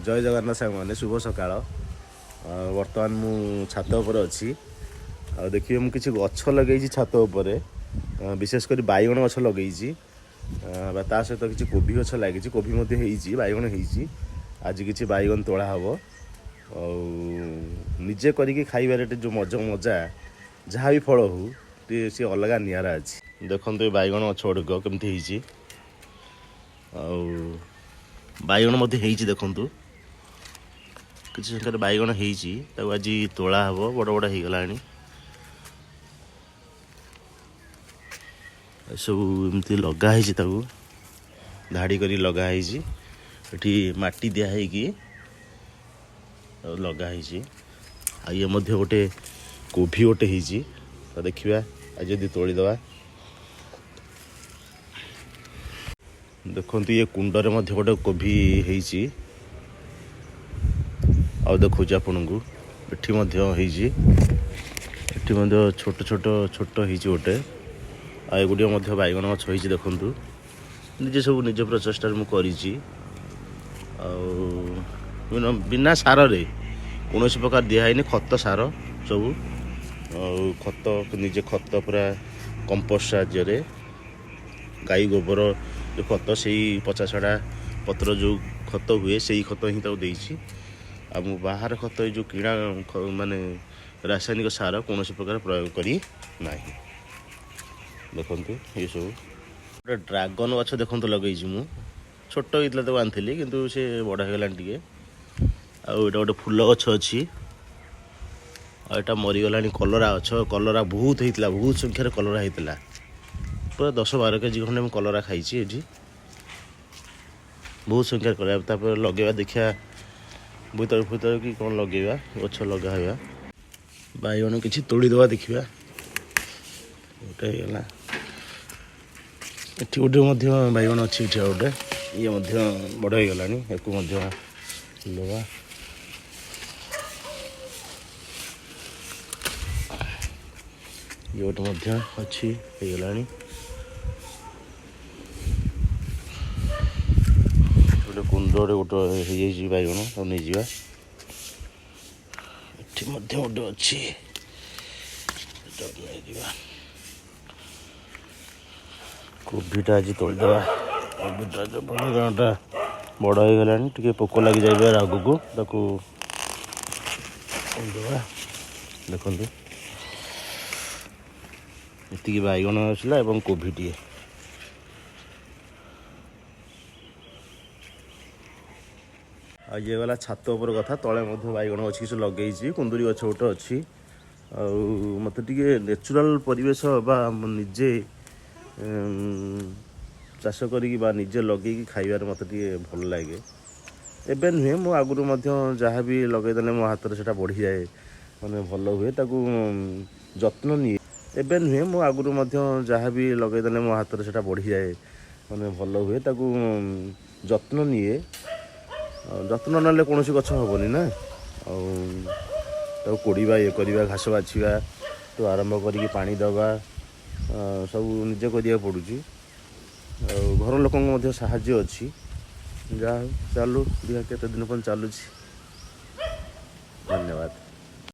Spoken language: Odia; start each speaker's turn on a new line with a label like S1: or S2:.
S1: ଜୟ ଜଗନ୍ନାଥ ସାଙ୍ଗମାନେ, ଶୁଭ ସକାଳ। ବର୍ତ୍ତମାନ ମୁଁ ଛାତ ଉପରେ ଅଛି। ଆଉ ଦେଖିବେ, ମୁଁ କିଛି ଗଛ ଲଗେଇଛି ଛାତ ଉପରେ। ବିଶେଷ କରି ବାଇଗଣ ଗଛ ଲଗେଇଛି ବା ତା ସହିତ କିଛି କୋବି ଗଛ ଲାଗିଛି। କୋବି ମଧ୍ୟ ହେଇଛି, ବାଇଗଣ ହେଇଛି। ଆଜି କିଛି ବାଇଗଣ ତୋଳା ହେବ। ଆଉ ନିଜେ କରିକି ଖାଇବାରେ ଟିକେ ଯେଉଁ ମଜା, ଯାହା ବି ଫଳ ହଉ, ଟିକେ ସିଏ ଅଲଗା ନିଆରା ଅଛି। ଦେଖନ୍ତୁ, ଏ ବାଇଗଣ ଗଛ ଗୁଡ଼ିକ କେମିତି ହେଇଛି। ଆଉ ବାଇଗଣ ମଧ୍ୟ ହେଇଛି। ଦେଖନ୍ତୁ, କିଛି ସଂଖ୍ୟାରେ ବାଇଗଣ ହେଇଛି। ତାକୁ ଆଜି ତୋଳା ହେବ। ବଡ଼ ବଡ଼ ହେଇଗଲାଣି। ଏସବୁ ଏମିତି ଲଗା ହେଇଛି, ତାକୁ ଧାଡ଼ି କରି ଲଗା ହେଇଛି। ଏଠି ମାଟି ଦିଆ ହେଇକି ଆଉ ଲଗା ହେଇଛି। ଆଉ ଇଏ ମଧ୍ୟ ଗୋଟେ କୋବି ଗୋଟେ ହେଇଛି। ତ ଦେଖିବା, ଆଜି ଯଦି ତୋଳିଦେବା। ଦେଖନ୍ତୁ, ଇଏ କୁଣ୍ଡରେ ମଧ୍ୟ ଗୋଟେ କୋବି ହେଇଛି। ଆଉ ଦେଖାଉଛି ଆପଣଙ୍କୁ, ଏଠି ମଧ୍ୟ ହେଇଛି। ଏଠି ମଧ୍ୟ ଛୋଟ ଛୋଟ ଛୋଟ ହେଇଛି ଗୋଟେ। ଆଉ ଏଗୁଡ଼ିକ ମଧ୍ୟ ବାଇଗଣ ଗଛ ହେଇଛି। ଦେଖନ୍ତୁ, ନିଜେ ସବୁ ନିଜ ପ୍ରଚେଷ୍ଟାରେ ମୁଁ କରିଛି। ଆଉ ବିନା ସାରରେ, କୌଣସି ପ୍ରକାର ଦିଆହେଇନି ଖତ ସାର ସବୁ। ଆଉ ଖତ ନିଜେ ଖତ ପୁରା କମ୍ପୋଷ୍ଟ ସାହାଯ୍ୟରେ, ଗାଈ ଗୋବର ଯେଉଁ ଖତ, ସେଇ ପଚାସଢ଼ା ପତ୍ର ଯେଉଁ ଖତ ହୁଏ, ସେଇ ଖତ ହିଁ ତାକୁ ଦେଇଛି। ଆଉ ମୁଁ ବାହାର ଖତ, ଏଇ ଯେଉଁ କିଣା ମାନେ ରାସାୟନିକ ସାର କୌଣସି ପ୍ରକାର ପ୍ରୟୋଗ କରି ନାହିଁ। ଦେଖନ୍ତୁ, ଏସବୁ ଗୋଟେ ଡ୍ରାଗନ୍ ଗଛ ଦେଖନ୍ତୁ ଲଗେଇଛି ମୁଁ। ଛୋଟ ହେଇଥିଲା ତାକୁ ଆଣିଥିଲି, କିନ୍ତୁ ସେ ବଡ଼ ହେଇଗଲାଣି ଟିକେ। ଆଉ ଏଇଟା ଗୋଟେ ଫୁଲ ଗଛ ଅଛି। ଆଉ ଏଇଟା ମରିଗଲାଣି କଲରା ଗଛ। କଲରା ବହୁତ ହେଇଥିଲା, ବହୁତ ସଂଖ୍ୟାରେ କଲରା ହେଇଥିଲା। ପୁରା 10-12 କେଜି ଖଣ୍ଡେ ମୁଁ କଲରା ଖାଇଛି ଏଠି। ବହୁତ ସଂଖ୍ୟାରେ କଲରା। ତାପରେ ଲଗେଇବା, ଦେଖିବା, ବୋଇତାଳୁ ଫୋଇତାଳୁ କି କ'ଣ ଲଗେଇବା, ଗଛ ଲଗା ହେବା। ବାଇଗଣ କିଛି ତୋଳିଦେବା, ଦେଖିବା। ଗୋଟେ ହେଇଗଲା। ଏଠି ଗୋଟେ ମଧ୍ୟ ବାଇଗଣ ଅଛି। ଏଠି ଆଉ ଗୋଟେ, ଇଏ ମଧ୍ୟ ବଡ଼ ହେଇଗଲାଣି। ୟାକୁ ମଧ୍ୟ ଦେବା। ଇଏ ଗୋଟେ ମଧ୍ୟ ଅଛି, ହେଇଗଲାଣି। ଗୋଟେ କୁଣ୍ଡରେ ଗୋଟେ ହେଇଯାଇଛି ବାଇଗଣ, ତାକୁ ନେଇଯିବା। ଏଠି ମଧ୍ୟ ଗୋଟେ ଅଛି, ଏଟାକୁ ନେଇଯିବା। କୋବିଟା ଆଜି ତୋଳିଦେବା। କୋବିଟା ବାଇଗଣଟା ବଡ଼ ହେଇଗଲାଣି, ଟିକେ ପୋକ ଲାଗିଯାଇପାରେ ଆଗକୁ, ତାକୁ ତୋଳିଦେବା। ଦେଖନ୍ତୁ, ଏତିକି ବାଇଗଣ ଆସିଲା ଏବଂ କୋବିଟିଏ। ଆଉ ଇଏ ଗଲା ଛାତ ଉପର କଥା। ତଳେ ମଧ୍ୟ ବାଇଗଣ ଗଛ କିଛି ଲଗେଇଛି, କୁନ୍ଦୁରି ଗଛ ଗୋଟେ ଅଛି। ଆଉ ମୋତେ ଟିକେ ନ୍ୟାଚୁରାଲ୍ ପରିବେଶ ବା ମୁଁ ନିଜେ ଚାଷ କରିକି ବା ନିଜେ ଲଗେଇକି ଖାଇବାରେ ମୋତେ ଟିକେ ଭଲ ଲାଗେ। ଏବେ ନୁହେଁ, ମୁଁ ଆଗରୁ ମଧ୍ୟ ଯାହା ବି ଲଗେଇଦେଲେ ମୋ ହାତରେ ସେଇଟା ବଢ଼ିଯାଏ, ମାନେ ଭଲ ହୁଏ, ତାକୁ ଯତ୍ନ ନିଏ। ଏବେ ନୁହେଁ, ମୁଁ ଆଗରୁ ମଧ୍ୟ ଯାହା ବି ଲଗେଇଦେଲେ ମୋ ହାତରେ ସେଇଟା ବଢ଼ିଯାଏ, ମାନେ ଭଲ ହୁଏ, ତାକୁ ଯତ୍ନ ନିଏ। ଆଉ ଯତ୍ନ ନେଲେ କୌଣସି ଗଛ ହେବନି ନା। ଆଉ ତାକୁ କୋଡ଼ିବା, ଇଏ କରିବା, ଘାସ ବାଛିବା ଠୁ ଆରମ୍ଭ କରିକି ପାଣି ଦେବା, ସବୁ ନିଜେ କରିବାକୁ ପଡ଼ୁଛି। ଆଉ ଘର ଲୋକଙ୍କ ମଧ୍ୟ ସାହାଯ୍ୟ ଅଛି। ଯାହା ହଉ, ଚାଲୁ, ଦେଖିବା କେତେ ଦିନ ପର୍ଯ୍ୟନ୍ତ ଚାଲୁଛି।